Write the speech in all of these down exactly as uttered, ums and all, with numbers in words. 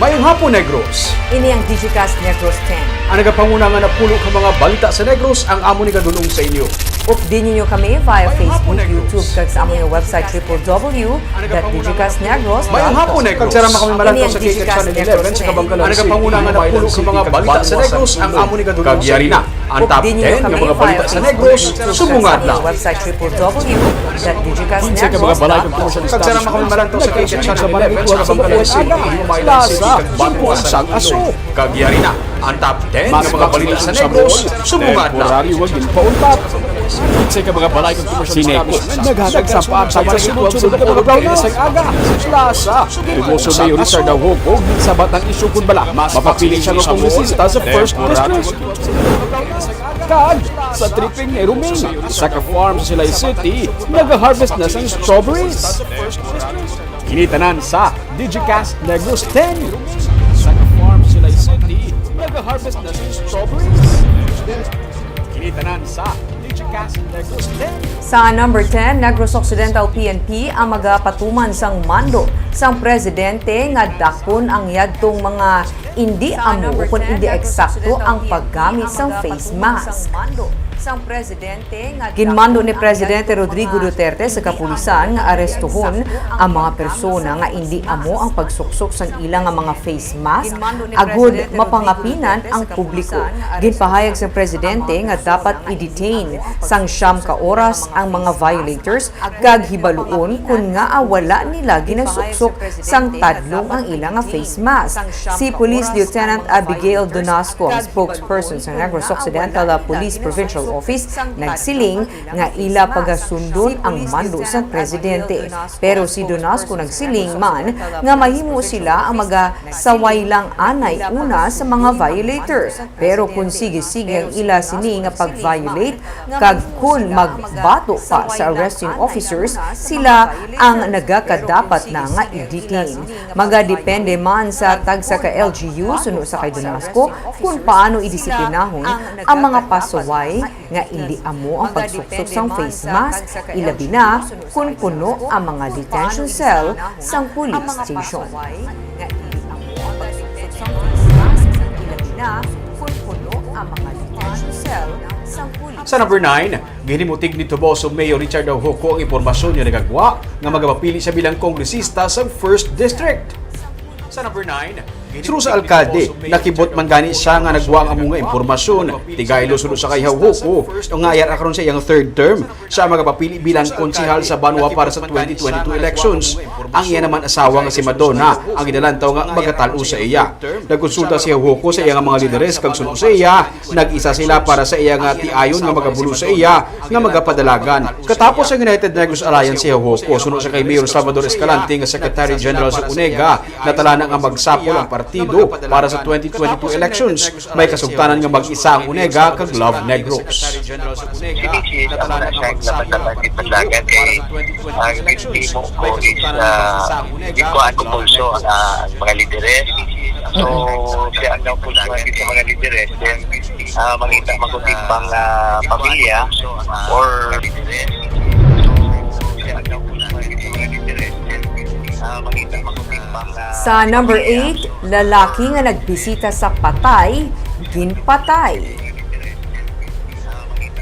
Mayong hapon, Negros. Ini ang Digicast Negros ten. Ang nagapanguna nga napulo ka mga balita sa Negros ang amo ni gadulong sa inyo. Updi ninyo kami via Facebook, YouTube, kag sa among website, triple W dot digicast negros dot com. Mayong hapon, Negros. Kag sarama kami malantaw sa K T H Channel eleven sa Kabangkalan City. Ang nagapanguna nga napulo ka mga balita sa Negros ang amo ni gadulong sa inyo. Kag yari na ang top ten nga mga balita sa Negros subong nga adlaw. Website, triple W dot digicast negros dot com. Kinsay ka mga balay kag commercial establishment nagkasakit sa bangkwa sa Bacoor Aga, Plaza, Singko sang aso. Kag yari na ang top ten nga mga balita sa Negros subong nga adlaw. Temporary wag ginpauntat. Kinsay ka mga balay kag commercial establishment naghatag sa paagtag sa sunod-sunod nga mga Bacoor sang aga, Plaza. Tumoso Mayor Richard Aujoco, sabat ang isyu kun bala mapapili siya nga kongresista sa first district. Kag sa tripping ni Ruming, sa ka-farm sa Silay City, nag-harvest na sang strawberries. Kini tanan sa Digicast Negros ten. Sa ka-farm sa Silay City, nag-harvest na sang strawberries. Kini tanan sa Digicast Negros ten. Sa number ten, Negros Occidental P N P ang magapatuman sang mando sang presidente nga dakpon ang yadtong mga indi amo ukon indi eksakto ang paggamit sang face mask. Ginmando ni Presidente Rodrigo Duterte sa kapulisan nga arestuhon ang mga persona nga indi amo ang pagsuksok sang ila nga mga face mask agud mapangapinan ang publiko. Ginpahayag sang presidente nga dapat i-detain sang siyam ka oras ang mga violators kag hibaluon kon ngaa wala nila ginasuksok sang tadlong ang ila nga face mask. Si Police Lieutenant Abigail Donasco, ang spokesperson sa Negros Occidental Police Provincial Office, nagsiling nga ila pagasundon ang mando sa presidente. Pero si Donasco nagsiling man nga mahimo sila ang magasaway lang anay una sa mga violator. Pero kung sige-sige ang ila sini nga pag-violate, kag kun magbato pa sa arresting officers, sila ang nagakadapat na nga i-detain. Magadepende man sa tagsa ka L G U suno sa kay Donasco kung paano idisiplinahon ang mga pasaway nga indi amo ang pagsuksok sang face mask, ilabi na kun puno ang mga detention cell sang police station. Sa number nine, ginhimutig ni Toboso Mayor Richard Aujoco ang impormasyon nga nagagwa nga magapapili siya bilang kongresista sa First District. Sa number nine, suno sa alkalde, nakibot man gani siya nga nagwa ang amo nga impormasyon. Tigaylo suno sa kay Aujoco nga yara karon sa iyang third term. Siya magapapili bilang konsehal sa banwa para sa twenty twenty-two elections. Ang iya naman asawa nga si Madonna ang ginalantaw nga magatal-o sa iya. Nagkonsulta si Aujoco sa iya nga mga lideres kag suno sa iya, nag-isa sila para sa iya nga tiayon nga magabulo sa iya nga magapadalagan. Katapos ang United Negros Alliance si Aujoco, suno sa kay Mayor Salvador Escalante nga Secretary General sa UNEGA, natala na nga magsapol ang partido para sa twenty twenty-two elections. May kasugtanan nga mag-isa ang UNEGA kag Love Negros. Sini si amo na siya ang laban-laban sa Itbulagan kay ang gintimo ko is, ah, gikuhaan ko pulso ang, ah, mga lideres. So, siya ang napulsuhan sa mga lideres, then, ah, mangita magkutimbang, ah, pamilya or Sa number eight, lalaki nga nagbisita sa patay, ginpatay.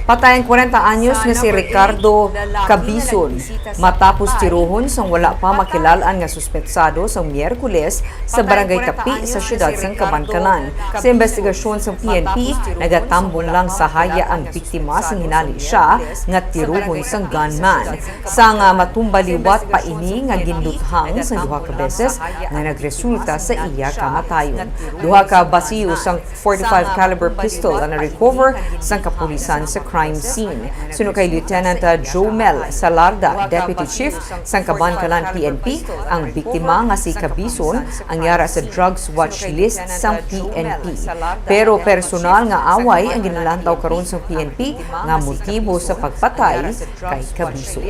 Patay ang kwarenta anyos nga si Ricardo Cabison matapos tirohon sang wala pa makilal-an nga suspetsado sang Miyerkules sa Barangay Tapi sa siyudad sang Kabankalan. Sa imbestigasyon sang P N P, nagatambong lang sa haya ang biktima sang hinali siya nga tirohon sang gunman. Sang, ah, matumba liwat pa ini nga ginduthang sang duha ka beses nga nagresulta sa iya kamatayon. Duha ka basiyo sang forty-five caliber pistol ang na-recover sang kapulisan sa crime scene. Suno kay Lieutenant, ah, Jomel Salarda, Deputy Chief sang Kabankalan P N P, ang biktima nga si Cabison ang yara sa drugs watch list sang P N P. Pero personal nga away ang ginalantaw karon sang P N P nga motibo sa pagpatay kay Cabison.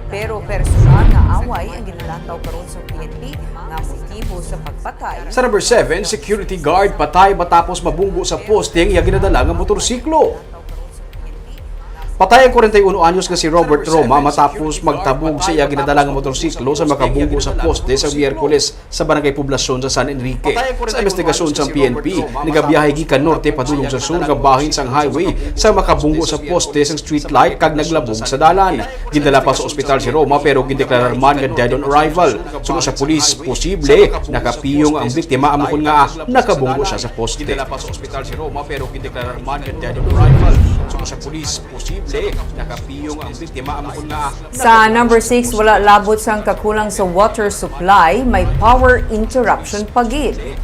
Pero personal nga away ang ginalantaw karon sa P N P nga motibo sa pagpatay. Sa number seven, security guard patay matapos mabunggo sa poste ang iya ginadala nga motorsiklo. Patay ang kwarenta y uno anyos nga si Robert Roma matapos magtabog sa iya ginadala nga motorsiklo sa makabunggo sa poste sa Miyerkules sa Barangay Poblacion sa San Enrique. Sa investigasyon sang P N P, nagabiyahe gikan norte padulong sa sur nga bahin sang highway sa makabunggo sa poste sang street light kag naglabog sa dalan. Gindala pa sa ospital si Roma pero gindeklarar man nga dead on arrival. Suno sa pulis, posible nakapiyong ang biktima amo kon nga nakabunggo siya sa poste. Gindala pa sa ospital si Roma pero gindeklarar man nga dead on arrival. Suno sa pulis, posible nakapiyong ang biktima amo kon nga Sa number six, wala labot sang kakulang sa water supply, may power interruption pa gid.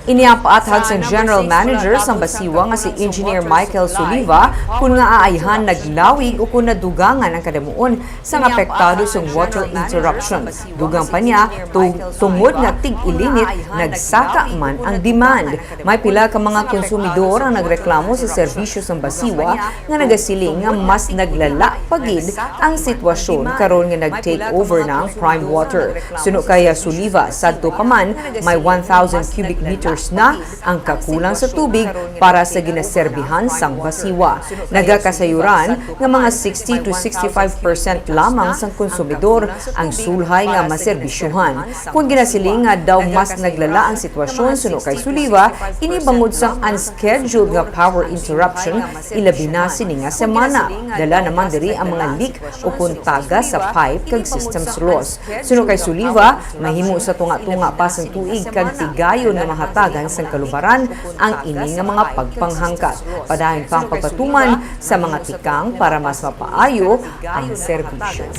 Ini ang paathag sang General Manager sang Basiwa nga si Engineer Michael Soliva, kun nga aayhan naglawig o kun nadugangan ang kadamuon sang apektado sang water interruption. Dugang pa niya, tu-, tungod nga tig-ilinit, nagsaka man ang demand. May pila ka mga konsumidor ang nagreklamo sa serbisyo sang Basiwa nga nagasiling nga mas naglala pa gid ang sitwasyon karon nga nag-take over na ang Prime Water. Suno kay Soliva, sadto pa man, may one thousand cubic meters na ang kakulang sa tubig para sa ginaserbihan sang Basiwa. Nagakasayuran nga mga sixty to sixty-five percent lamang sang konsumidor ang sulhay nga maserbisyuhan. Kon ginasiling nga daw mas naglala ang sitwasyon suno kay Soliva, ini bangod sang unscheduled nga power interruption, ilabi na sini nga semana. Dala naman diri ang mga leak o kon tagas sa pipe kag systems loss. Suno kay Soliva, mahimo sa tunga-tunga pa sang tuig kag tigayon nga mahatagan sang kalubaran ang ini nga mga pagpanghangkat. Padayon pa ang pagpatuman sa mga tikang para mas mapaayo ang serbisyo.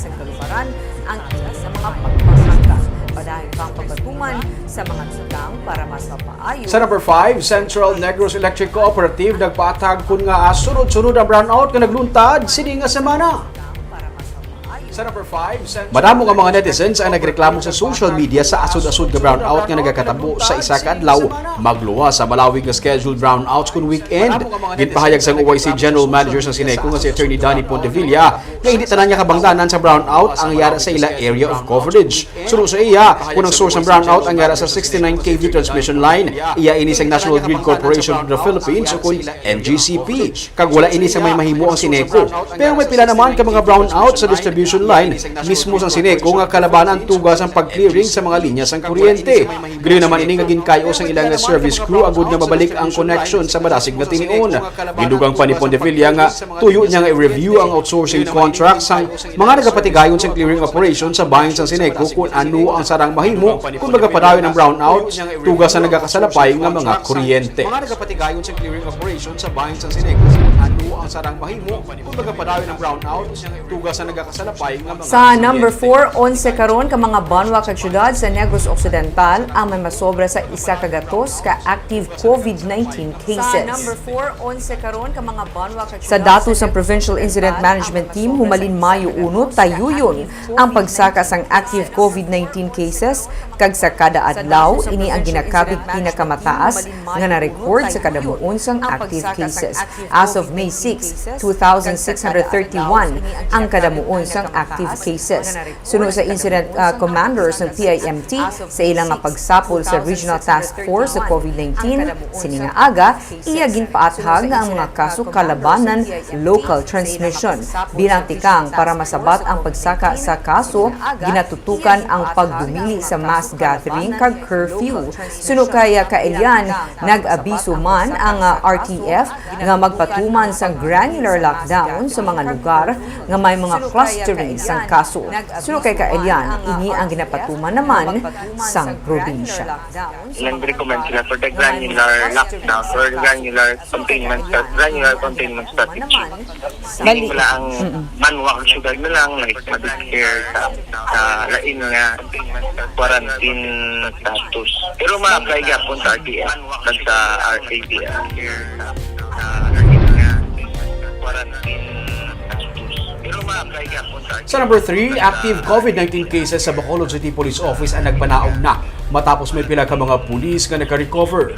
Ang isa sa mga pagpasangka. Padayon pa ang pagpatuman sa mga tikang para mas mapaayo. Sa number five, Central Negros Electric Cooperative nagpaathag kun nga sunod-sunod ang brownout nga nagluntad sini nga semana. Sa number five, Central Madamo nga mga netizens ang nagreklamo sa social media sa asod-asod nga brownout nga nagakatabo sa isa ka adlaw. Magluwas sa malawig nga scheduled brownouts kun weekend. Ginpahayag sang O I C General Manager sang Sineco nga si Attorney Danny Pontevilla nga hindi tanan nga kabangdanan sa brownout ang yara sa ila area of coverage. Suno sa iya, kun ang source sang brownout ang yara sa sixty-nine K V transmission line, iya ini sang National Grid Corporation of the Philippines o kun N G C P. Kag wala ini sa may mahimo ang Sineco. Pero may pila naman ka mga brownout sa distribution line mismo sang Sineco nga kalabanan tuga sang pag-clearing sa mga linya sang kuryente. Gayon naman ini nga ginkay-o sang ila nga service crew agud nga mabalik ang connection sa madasig nga tinion. Gindugang pa ni Pontevilla nga tuyo niya nga i-review ang outsourcing contract sang mga nagapatigayon sang clearing operation sa bahin sang Sineco kung ano ang sarang mahimo kung magapadayon ang brownout tuga sa nagakasalapay nga mga kuryente. Mga nagapatigayon sang clearing operation sa bahin sang Sineco kung ano ang sarang mahimo kung magapadayon ang brownout tuga sa nagakasalapay nga mga Sa number kuryente. Four, onse karon ka mga banwa kag syudad sa Negros Occidental ang may masobra sa isa ka gatos ka active COVID nineteen cases. Sa number four, onse karon ka mga banwa kag Sa datos sang Provincial Incident Management Team, humalin Mayo uno, tayuyon ang pagsaka sang active COVID nineteen cases, kag sa kada adlaw, ini ang ginakabig pinakamataas nga na-record sa kadamuon sang active cases. As of May six, two thousand six hundred thirty-one ang kadamuon sang active cases. Suno sa incident, ah, commander sang P I M T, sa ila nga pagsapol sa Regional Task Force sa COVID nineteen, sini nga aga, iya ginpaathag nga ang mga kaso kalabanan local transmission. Bilang tikang para masabat ang pagsaka sa kaso, ginatutukan ang pagdumili sa mass gathering kag curfew. Suno kay Kaelian, nag-abiso man ang, ah, R T F nga magpatuman sang granular lockdown sa mga lugar nga may mga clustering sang kaso. Suno kay Kaelian, ini ang ginapatuman naman sang probinsya. Nag-recommend sila for the granular lockdown or granular containment, granular containment strategy. Bali. Hindi mo lang ang banwa kag syudad na lang, like, ma-declare sa, sa lain nga quarantine status. Pero ma-apply gyapon sa R T F kag sa R A D F. Quarantine status. Pero ma-apply gyapon sa Sa number three, active COVID nineteen cases sa Bacolod City Police Office ang nagpanaog na matapos may pila ka mga pulis nga naka-recover.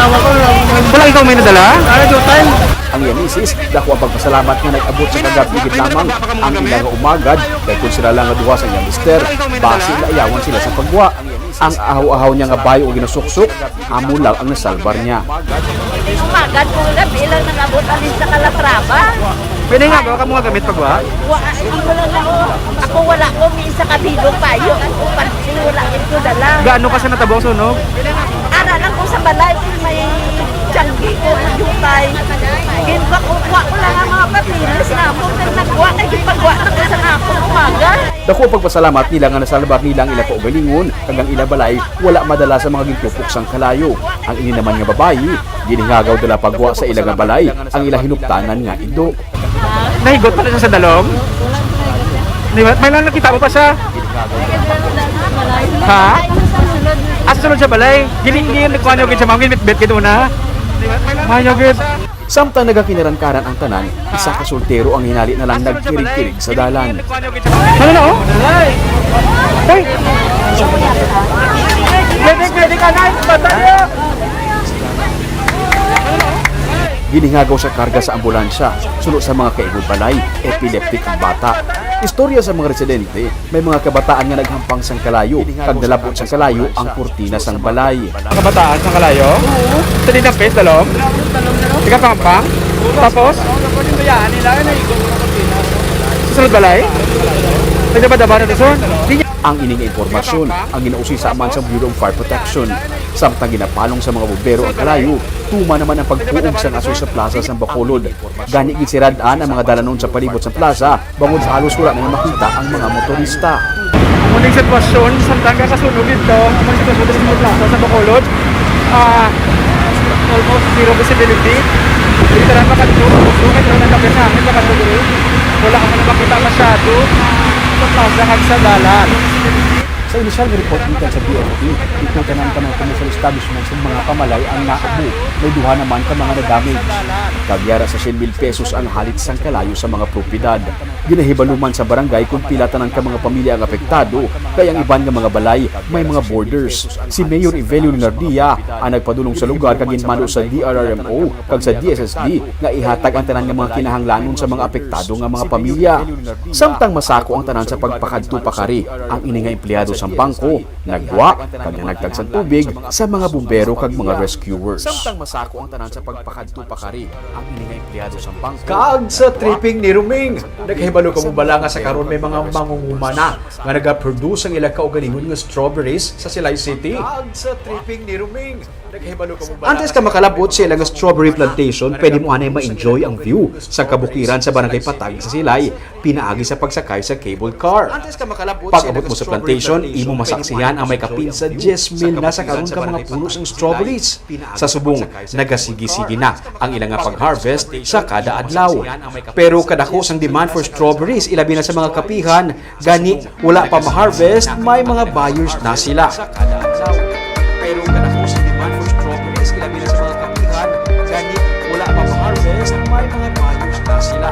asawa ko. Wala ikaw may nadala? Ano, dutan? Ang iya misis, dako ang pagpasalamat nga nag-abot sa kagab-i gid lamang ang ila nga umagad, kay kon sila lang nga duha sa iya mister, basi layawan sila sa pagwa. Ang ahaw-ahaw niya nga bayo nga ginasuksok, amo lang ang nasalbar niya. Umagad ko nga gabi lang nag-abot ang sa Calatrava. Pwede nga ba ka mga gamit pagwa? Wa, ang wala na, oh. Ako wala ko, may isa ka bilog payo. Ang upat, wala ito dala. Gaano ka sa natabo ang sunog? Ara lang ko sa balay, kung may tiyanggi ko, yung tay. Ginwa ko, kuha ko lang ang mga papilis na ako. Nang nagwa, kay gipagwa na ko sa akong umaga. Dako ang pagpasalamat nila nga nasalbar nila ang ila kaugalingon, kag ang ila balay wala madala sa mga gintupok sang kalayo. Ang ini naman nga babayi, ginhingagaw dala pagwa sa ila nga balay ang ila hinuptanan nga ido. Nahigot pa na siya sa dalom? Di ba? May lang nakita mo pa siya? Ha? Ah, sa sulod sa balay. Giling-giling, kuha niyo gid siya, ma'am, gid bitbit gid una. Mayo gid. Samtang nagakinarankaran ang tanan, isa ka soltero ang hinali na lang nagkirig-kirig sa dalan. Ano na, oh? Hoy! Pwede, pwede ka na, batalya! Ginhingagaw sa karga sa ambulansya, suno sa mga kaibog balay, epileptic ang bata. Istorya sa mga residente, may mga kabataan nga naghampang sang kalayo, kag nalabot sang kalayo ang kurtina sang balay. Kabataan sang kalayo? Oo. Sa di na face, dalom? Ikaw panghampang? Tapos? Sa sulod balay? Nagdabadaba na to, son? Ang ining impormasyon ang ginausisa man sa Bureau of Fire Protection. Samtang ginapalong sa mga bumbero ang kalayo, tuman naman ang pagpuog sang aso sa plaza sa Bacolod. Gani ginsirad-an ang mga dalanon sa palibot sa plaza, bangod halos wala na makita ang mga motorista. Muning sitwasyon, samtang kakasunog dito, ang mga sitwasyon dito sa plaza sa Bacolod, ah, almost zero visibility. Literal makadto, so, kaya lang nagkapit sa hangin, makadto diri. Wala ka na makita masyado sa plaza kag sa dalan. Sa inisyal nga report gikan sa B F P, ito tanan ka mga commercial establishment sa mga pamalay ang naabo, may duha naman ka mga na-damage. Kag yara sa syen mil pesos ang halit sang kalayo sa mga propiedad. Ginahibaluman sa barangay kung pila tanan ka mga pamilya ang apektado, kay ang iban nga mga balay may mga borders. Si Mayor Evelio Leonardia ang nagpadulong sa lugar kag ginmando sa D R R M O kag sa D S S D nga ihatag ang tanan nga mga kinahanglanon sa mga apektado nga mga pamilya. Samtang masako ang tanan sa pagpakadto pakari, ang ini nga empleyado sang bangko nagwa kag nanagtag sang tubig sa mga bumbero kag mga rescuers. Samtang masako ang tanan sa pagpakadto pakari, ang ini nga empleyado sang bangko. Kag sa tripping ni Ruming, nakahibalo ka mo bala nga sa karon may mga mangunguma na nga nagaproduce ang ilang kaugalingon nga strawberries sa Silay City? Kag sa tripping ni Ruming, nakahibalo ka mo bala. Antes ka makalabot sa ilang strawberry plantation, pwede mo anay ma-enjoy ang view sa kabukiran sa Barangay Patag sa Silay, pinaagi sa pagsakay sa cable car. Pag-abot mo sa plantation, imo masaksihan ang may kapin sa diyes mil na sa karon ka mga puno sang strawberries. Sa subong, nagasigi-sigi na ang ila nga pag-harvest sa kada adlaw. Pero kadako sang demand for strawberries, ilabi na sa mga kapihan, gani wala pa ma-harvest, may mga buyers na sila. Pero kadako sang demand for strawberries, ilabi na sa mga kapihan, gani wala pa ma-harvest, may mga buyers na sila.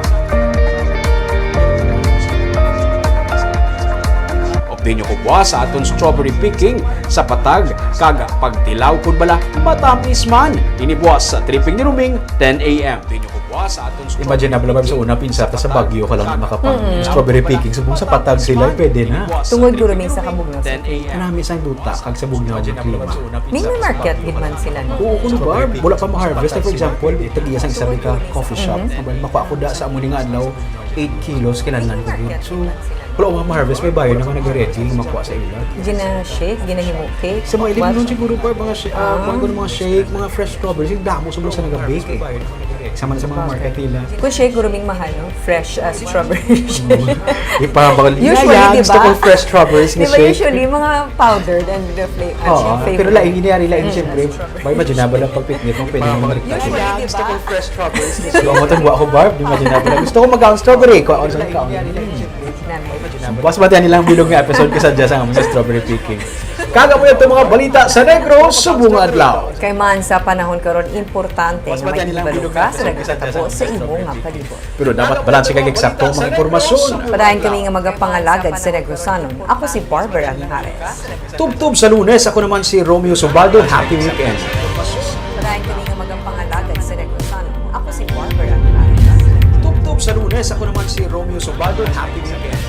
Update nyo ko buwas sa aton strawberry picking sa Patag kag pagtilaw kun bala matamis man. Ini buwas sa Tripping ni Ruming, ten A M. Update nyo ko buwas sa aton strawberry Imagine na, Barbs, sa picking una, sa pinsa ta sa Patag. Baguio ka lang makapang Mm. strawberry picking. Subong sa Patag sila, pwede na. Tungod guro may sa kabugnaw sa Ten A M. Kanami sang duta, kag sa bugnaw nga klima. May, may market gid man sila, no? Oo, kuno ba? Wala pa ma-harvest. Like, for example, tagiya sang isa ka coffee shop. Mhm. Abay, makuha ko da sa amo ni nga adlaw, eight kilos, kinahanglan ko gid. So, wala pa ma-harvest, may buyer na nga nag-ready nga makuha sa ila. Gina-shake, ginahimo cake. Sa mga What? Ilim nun siguro pa, mga shi-, ah, Ah. mga ganun, mga shake, mga fresh strawberries, yung damo, sobrang sa nag-bake eh. Sama na sa mga market nila. Kung shake, guro ming mahal, no? Fresh, ah, strawberry shake. Di pa ba, Usually, yan, di gusto ba? Kong fresh strawberries na Di ba shake. Usually, mga powdered and the fla-, ah, Oo, flavor. Pero lain, nangyari lain, Mm. Siyempre, may imaginable ang pagpiknik kung pwede naman Usually, magpiknik. Di ba? Gusto ko fresh strawberries. So, ang matagwa ko, Barb, di imaginable. Gusto ko mag-ang strawberry. Kung ano sa kaon. Bukas ba tayo nilang bilog nga episode kaysa dyan sa among strawberry picking? Kaga po yung mga balita sa Negros, subong adlaw. Kay man sa panahon karon, importante nga maging balukasag sa nagkatabo sa imo nga palibot. Pero dapat balanse kag eksakto ang mga impormasyon. Padayon kami nga magapangalagad sa Negrosanon. Ako si Barbara Mijares. Tubtob sa Lunes, ako naman si Romeo Subaldo. Happy weekend. Padayon kami nga magapangalagad sa Negrosanon. Ako si Barbara Mijares. Tubtob sa Lunes, ako naman si Romeo Subaldo. Happy weekend.